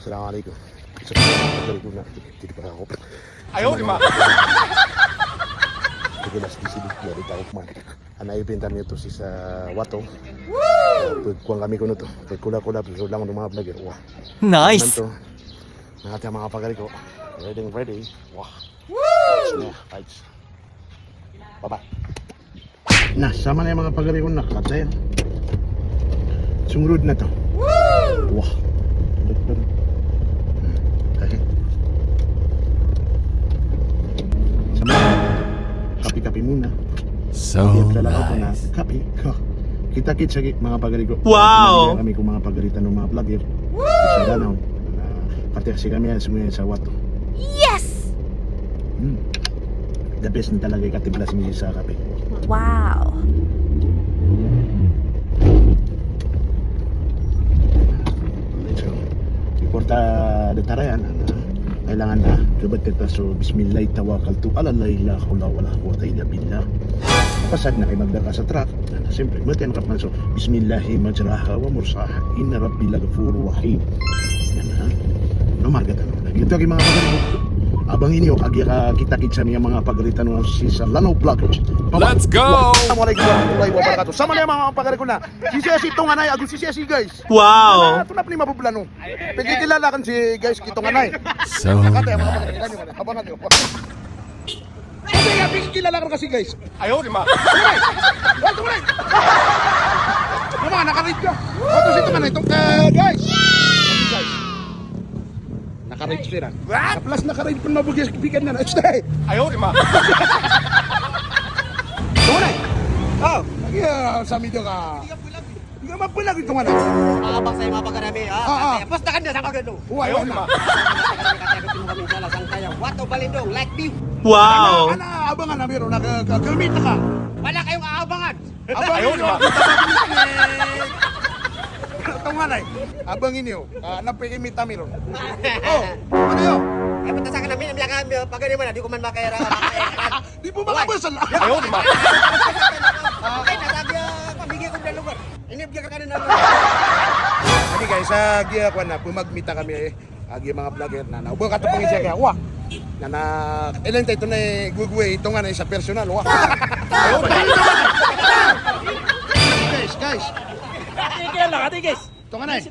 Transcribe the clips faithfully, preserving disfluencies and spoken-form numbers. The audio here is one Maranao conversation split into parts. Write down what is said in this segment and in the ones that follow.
Assalamu alaikum. Assalamu alaikum. Ayaw, di ma. Tig iyan a sii di sii di, di tao man. Ana, ipinta mi oto sii sa Wato. Pagkuan kami kon oto. Pagkola-kola, pagkola ko manga vlogger. Wah. Nice. Manto. Na, ati a manga pagari ko. Ready, ready. Wah. Woo! Yeah, right. Bye-bye. Na, saman iyan manga pagari ko na, kataya. Songorod na to. Woo! Wah. Hmm. Saman. Kape-kape muna. So nice. Kape. Kita-kits lagi, manga pagari ko. Wow! Kami ko manga pagari tano, manga vlogger. Woo! Sa Lanao. Na, pati kasi kami iyan, semua sa Wato. Yes! Hmm. The best na talaga i katimpla sii sa kape. Wow! So, before ta datar iyan, kailangan na, dapat ta so, "Bismillah tawakkaltu ala Allah, la hawla wala quwwata illa billah." Pasad na kayo magdaka sa truck, na, siyempre, mati iyan kapman so, "Bismillahi majraha wa mursaha, inna rabbi laghafurur rahim." Yan, ha? Ano marga tano? Na giyoto aki, manga pagari ko. Abangi niyo, agiya kita-kits ami a manga pagari tano sii sa Lanao Vloggers. Let's go! Assalamu alaikum warahmatullahi wabarakatuh. Saman iyan manga pagari ko na. Sii si Tonganay, ago sii si guys. Wow! Antonaa pn i maboblano? Pagkikilala akn si guys ki Tonganay. So nice. Abangan iyo. Pagkikilala akn ka si guys. Ayaw, di ma. Ay, Tonganay! Mama, naka-raid ka. Oto si Tonganay, Tong-, eh, guys. Guys. Naka-raid siran. What? Plus naka-raid pn, mabagay sa kapigan na. Ayaw, di ma. Tonganay! Oh, lagi, ah, sa media ka. Di ka mapalag i Tonganay. Abang sa manga pagari ami, ha? Ah, ah. Post ka na sa pagari. Wala, wala. Kami sa Wato, Balindong, Lakeview. Wow! Ana, ana, abangan ami ron, na ka, ka, kalmit ka. Wala kayong aabangan. Abangan iyo. Tonganay. Abangi niyo. Ah, na pekimita mi ron. Oh, ano iyo? Ay, punta sa akin, amin, amin, amin, pagari mo na, di ko man makaira. Di po makabasal. Ayaw, di ma. Ay, nasabi, ah, pamigay ko ng lugar. Ini, bigyan ka na ng lugar. Okay, guys, ah, giya, kuwan na, pmagmita kami, eh. Agiya manga vlogger na, na, oba kato pangisa kaya, wah. Na, na, ilan tayo ito na, eh, gugwe, ito nga na isa personal, wah. Ayaw, di ma. Guys, guys. Ito nga na, eh.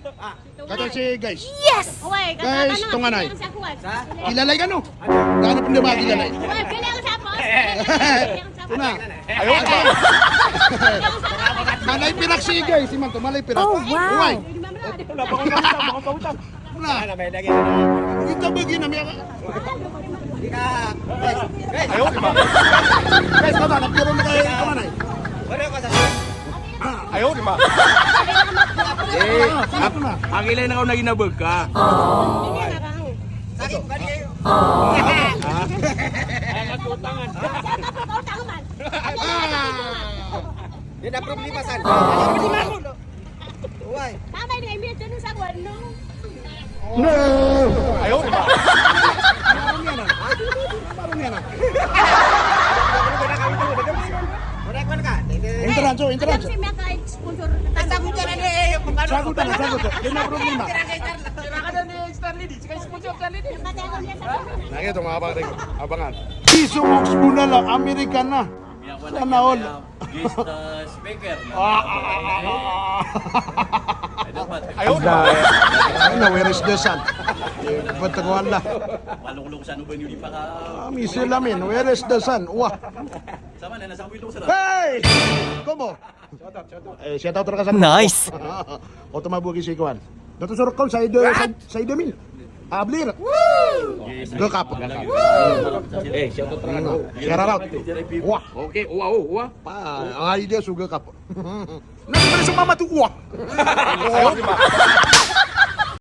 Kato si guys. Yes! Guys, Tonganay. Kilala ka, no? Gaano pn di ba kilala? Una. Malay pirak si guys, imanto, malay pirak. Oh, wow. Uway. Una. Kita bagi na miya. Ayaw, di ma. Guys, tata, nagkaroon na kayo, Tonganay. Ayaw, di ma. Eh, ang ilay na ka na ginabag ka. Sakit ba niyo? Yan ang problema, san? Why? Tama, hindi, hindi, dyan sa kwan, no? No! Ayaw, di ba? Entrance, oh, entrance. Kasi may ka-sponsor. Sagutan na, eh, yung kung ano. Sagutan na, sagutan. Yun ang problema. Kailangan na ni Starlady. Sige, sponsor Starlady. Nakita mo, abang, abangan. Piso Mox Bunala, Amerikana. Sana all. Guest, uh, speaker. Ah, ah, ah, ah, ah. Ayaw na. Ano, where is the sun? Eh, ba't ako wala? Maluklok sa ano ba yun, di pa ka- Ah, Miss Lamin, where is the sun? Wah. Sama na, nasa Wilo sa- Hey! Komo? Eh, shout out rka sa- Nice. Oto mabugi si Kwan. Dato sa Rokon, sa Ida, sa, sa Ida Min. Ablir. Gakap. Eh, shout out rka. Shout out. Wah. Okay, wah, oh, wah. Pa, ay, dia suga kap. Nasa pala sa mama to, wah. Ayaw, di ba?